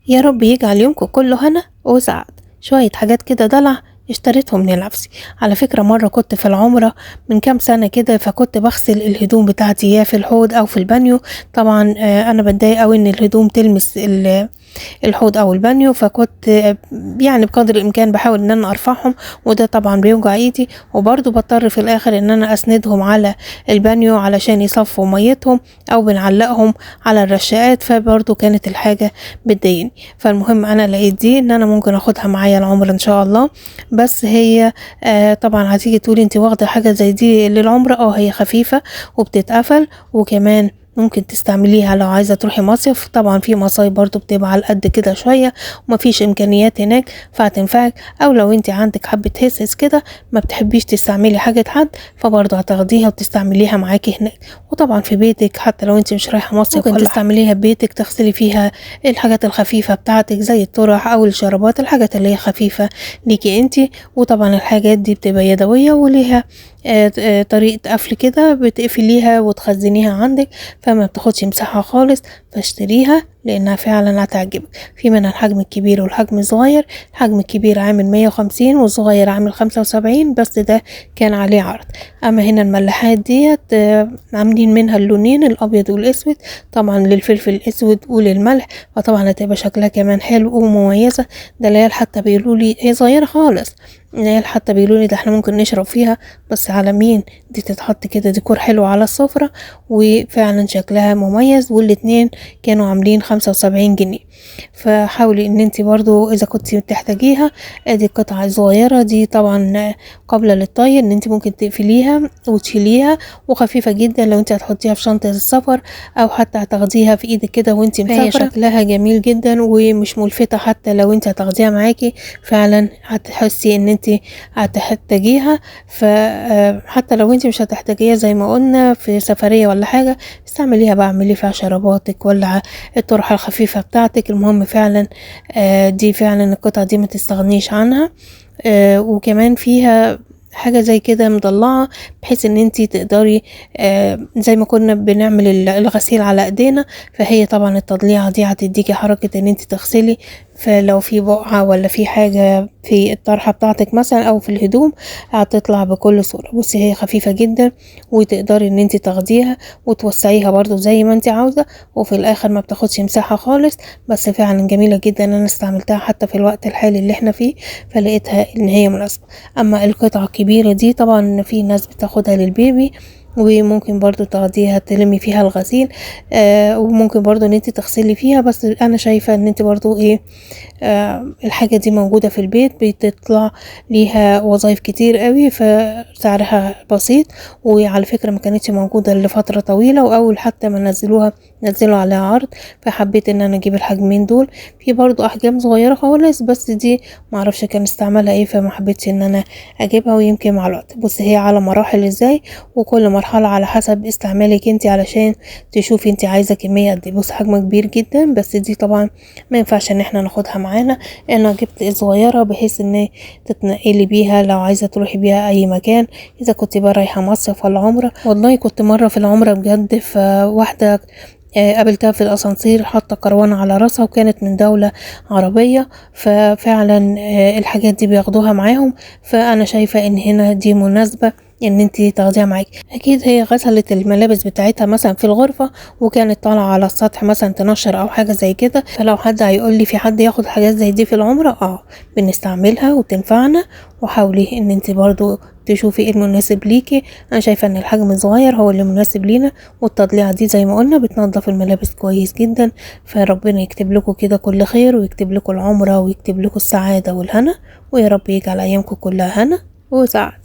يا رب يجعل يومكم كله هنا وسعد. شوية حاجات كده دلع اشتريتهم لنفسي. على فكرة مرة كنت في العمرة من كام سنة كده، فكنت بغسل الهدوم بتاعتي يا في الحوض او في البانيو. طبعا انا بتضايق قوي ان الهدوم تلمس الحوض او البانيو، فكنت يعني بقدر الامكان بحاول ان انا ارفعهم، وده طبعا بيوجع ايدي، وبرضو بضطر في الاخر ان انا اسندهم على البانيو علشان يصفوا ميتهم او بنعلقهم على الرشاقات، فبرضو كانت الحاجة بتضايقني. فالمهم انا لقيت دي ان انا ممكن اخدها معايا العمر ان شاء الله. بس هي طبعا هتيجي تقولي انت واخده حاجة زي دي للعمر، هي خفيفة وبتتقفل، وكمان ممكن تستعمليها لو عايزة تروحي مصيف. طبعا في مصايف برضو بتبقى على قد كده شوية ومفيش امكانيات هناك، فهتنفعك. او لو انت عندك حبة هسس كده ما بتحبيش تستعملي حاجة حد، فبرضو هتاخديها وتستعمليها معاكي هناك. وطبعا في بيتك حتى لو انت مش رايحة مصيف ممكن تستعمليها ببيتك، تغسلي فيها الحاجات الخفيفة بتاعتك زي الطرح او الشرابات، الحاجات اللي هي خفيفة ليكي انت. وطبعا الحاجات دي بتبقى يدوية وليها طريقة قفل كده، بتقفليها وتخزنيها عندك، فما بتاخدش مساحة خالص. فاشتريها لانها فعلا هتعجبك. في منها الحجم الكبير والحجم الصغير. الحجم الكبير عامل 150 والصغير عامل 75، بس ده كان عليه عرض. اما هنا الملاحات ديت عاملين منها اللونين الابيض والاسود، طبعا للفلفل الاسود وللملح، فطبعا هتبقى شكلها كمان حلو ومميزة. ده العيال حتى بيقولوا لي هي صغيرة خالص، العيال حتى بيقولوا لي ده احنا ممكن نشرب فيها، بس على مين؟ دي تتحط كده ديكور حلو على السفرة، وفعلا شكلها مميز. والاتنين كانوا عاملين 75 جنيه. فحاولي ان انتي برضو اذا كنتي بتحتاجيها. ادي القطعة الصغيرة دي طبعا قابلة للطي، ان انتي ممكن تقفليها وتشيليها، وخفيفة جدا لو انتي هتحطيها في شنطة السفر او حتى هتاخديها في ايدك كده وانتي مسافرة. شكلها جميل جدا ومش ملفتة، حتى لو انتي هتاخديها معاكي فعلا هتحسي ان انتي هتحتاجيها. فحتى لو انتي مش هتحتاجيها زي ما قلنا في سفرية ولا حاجة، استعمليها بقى، اعملي فيها شراباتك ولا الطرحة الخفيفة بتاعتك. المهم فعلا دي فعلا القطعة دي ما تستغنيش عنها. وكمان فيها حاجة زي كده مضلعة، بحيث ان انتي تقدري زي ما كنا بنعمل الغسيل على ايدينا، فهي طبعا التضليعة دي هتديكي حركة ان انتي تغسلي. فلو في بقعة ولا في حاجة في الطرحة بتاعتك مثلا او في الهدوم هتطلع بكل صورة. بصي هي خفيفة جدا وتقدري ان انتي تاخديها وتوسعيها برضو زي ما انتي عاوزة، وفي الاخر ما بتاخدش مساحة خالص. بس فعلا جميلة جدا، انا استعملتها حتى في الوقت الحالي اللي احنا فيه فلقيتها ان هي مناسبة. اما القطعة الكبيرة دي طبعا في ناس بتاخدها للبيبي، وممكن برضو تاخديها تلمي فيها الغسيل، وممكن برضو ان انت تغسلي فيها. بس انا شايفة ان انت برضو ايه الحاجة دي موجودة في البيت، بتطلع ليها وظايف كتير قوي، فسعرها بسيط. وعلى فكرة ما كانتش موجودة لفترة طويلة، واول حتى ما نزلوها نزلوا عليها عرض، فحبيت ان انا اجيب الحجمين دول. في برضو احجام صغيرة خالص، بس دي معرفش كان استعمالها ايه، فما حبيتش ان انا اجيبها، ويمكن مع الوقت. بصي هي على مراحل ازاي، وكل مرحلة على حسب استعمالك انت، علشان تشوفي انت عايزة كمية قد ايه. بصي حجم كبير جدا، بس دي طبعا ما ينفعش ان احنا ناخدها معانا. انا جبت صغيرة بحيث ان تتنقلي بيها لو عايزة تروحي بيها اي مكان، اذا كنت بقى رايحة مصيف ولا عمرة. والله كنت مرة في العمرة بجد، فواحدة قابلتها في الاسانسير حاطه كروانه على راسها، وكانت من دولة عربية، ففعلا الحاجات دي بياخدوها معاهم. فانا شايفه ان هنا دي مناسبة ان انتي تاخديها معاكي. اكيد هي غسلت الملابس بتاعتها مثلا في الغرفة، وكانت طالعه على السطح مثلا تنشر او حاجة زي كده. فلو حد هيقول لي في حد ياخد حاجات زي دي في العمرة، بنستعملها وتنفعنا. وحاولي ان انتي برضو تشوفي ايه المناسب ليكي. انا شايفه ان الحجم الصغير هو اللي مناسب لينا، والتضليعه دي زي ما قلنا بتنظف الملابس كويس جدا. فربنا يكتب لكم كده كل خير، ويكتب لكم العمرة، ويكتب لكم السعادة والهنا، ويا رب يجعل ايامكم كلها هنا وسعد.